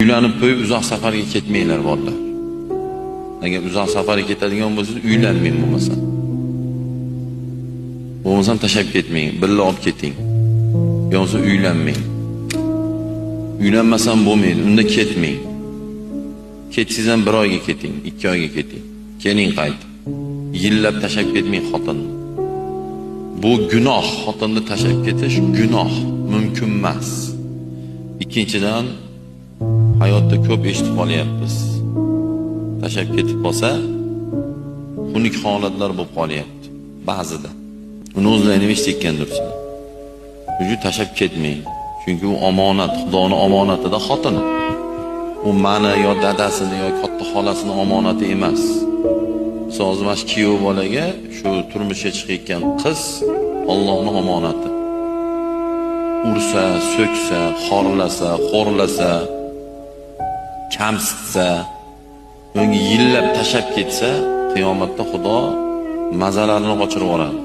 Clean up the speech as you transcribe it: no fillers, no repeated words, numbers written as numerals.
Uylanib qo'yib uzoq safarga ketmanglar, bolalar. Agar uzoq safarga ketadigan bo'lsangiz, uylanmang bo'lmasa. Bo'lmasam tashlab ketmang, birga olib keting. Yo bo'lmasa uylanmang. Uylanmasam bo'lmaydi, unda ketmang. Ketsangiz ham bir oyga keting, 2 oyga keting. Keling qaytib. Yillab tashlab ketmang xotinni. Bu gunoh, xotinni tashlab ketish gunoh, mumkin emas. Ikkinchidan, hayotda ko'p eshitib qolyapmiz. Tashlab ketib qolsa, xunuk holatlar bo'lib qolyapti ba'zida. Uni o'zlaring ham eshitgandirsizlar. Shuning uchun tashlab ketmang. Chunki u omonat, Xudoni omonatida xotin. U mani yo dadasini yo katta xolasini omonati emas. Misol hozir mana shu kuyov bolaga shu turmushga chiqayotgan qiz Allohning omonati. Ursa, so'ksa, xorlasa, xo'rlasa, kamsitsa, unga yillab tashlab ketsa, qiyomatda Xudo mazalarini qochirib yuboradi.